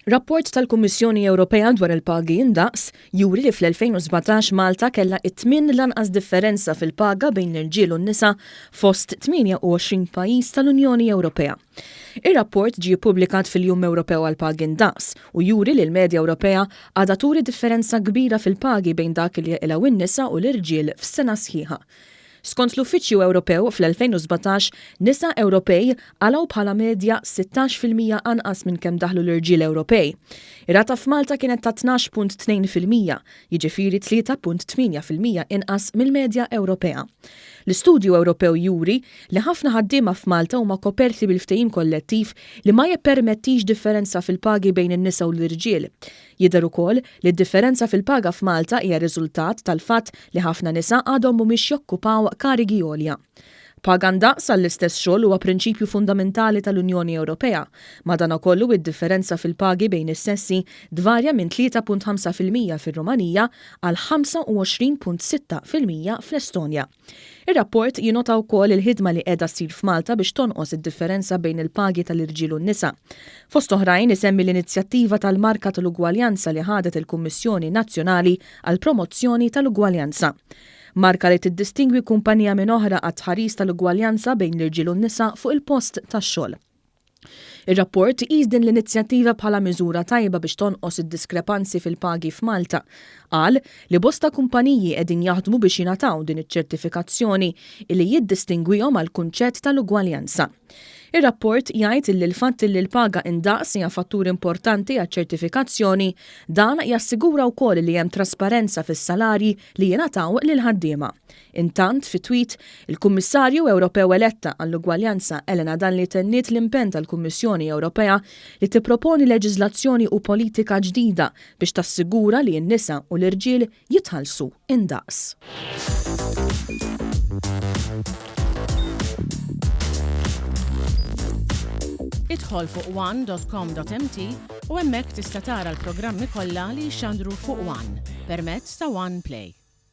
Rapport tal-Kummissjoni Ewropea dwar il-pagi indaqs juri li fl-2017 Malta kellha it-tmien l-anqas differenza fil-paga bejn l-irġiel u n-nisa fost 28 pajjiż tal-Unjoni Ewropea. Ir-rapport ġie ppubblikat fil-Jum Ewropew għall-Pagi Ndaqs u juri li l-medja Ewropea għadha turi differenza kbira fil-pagi bejn dak li jaqilgħu n-nisa u l-irġiel f'sena sħiħa. Skont l-Uffiċċju Ewropew, fl-2017, nisa Ewropej qalgħu bħala medja 16% anqas minn kemm daħlu l-irġiel Ewropej. Ir-rata f'Malta kienet ta' 12.2%, jiġifieri 3.8% inqas mill-medja Ewropea. L-istudju Ewropew juri li ħafna ħaddiema f'Malta huma koperti bil-ftehim kollettiv li ma jippermettix differenza fil-pagi bejn in-nisa u l-irġiel. Jidher ukoll li d-differenza fil-paga f'Malta hija riżultat tal-fatt li ħafna nisa għadhom mhumiex jokkupaw karigi għolja. Paga ndaqs għall-istess xogħol huwa prinċipju fundamentali tal-Unjoni Ewropea. Madankollu, id-differenza fil-pagi bejn is-sessi tvarja minn 3.5% fir-Rumanija għal 25.6% fl-Estonja. Ir-rapport jinnota wkoll il-ħidma li qiegħda ssir f'Malta biex tonqos id-differenza bejn il-pagi tal-irġiel u n-nisa. Fost oħrajn isemmi l-inizjattiva tal-Marka tal-Ugwaljanza li ħadet il-Kummissjoni Nazzjonali għall-Promozzjoni tal-Ugwaljanza. Marka li tiddistingwi kumpanija minn oħra għat-tħaris tal-ugwaljanza bejn l-irġiel u n-nisa fuq il-post tax-xogħol. Ir-rapport iqis din l-inizjattiva bħala miżura tajba biex tonqos id-diskrepanzi fil-pagi f'Malta. Qal li bosta kumpaniji qegħdin jaħdmu biex jingħataw din iċ-ċertifikazzjoni illi jiddistingwihom għall-kunċett tal-ugwaljanza. Ir-rapport jgħid illi l-fatt illi l-paga indaqs hija fattur importanti għaċ-ċertifikazzjoni, dan jassigura wkoll li hemm trasparenza fis-salarji li jingħataw lill-ħaddiema. Intant, fi tweet, il-Kummissarju Ewropew eletta għall-Ugwaljanza Elena Dalli tenniet l-impenn tal-Kummissjoni Ewropea li tipproponi leġiżlazzjoni u politika ġdida biex tassigura li n-nisa u l-irġiel jitħallsu indaqs. Idħol fuq one.com.mt u hemmhekk tista' tara l-programmi kollha li jixxandru fuq One permezz ta' One Play.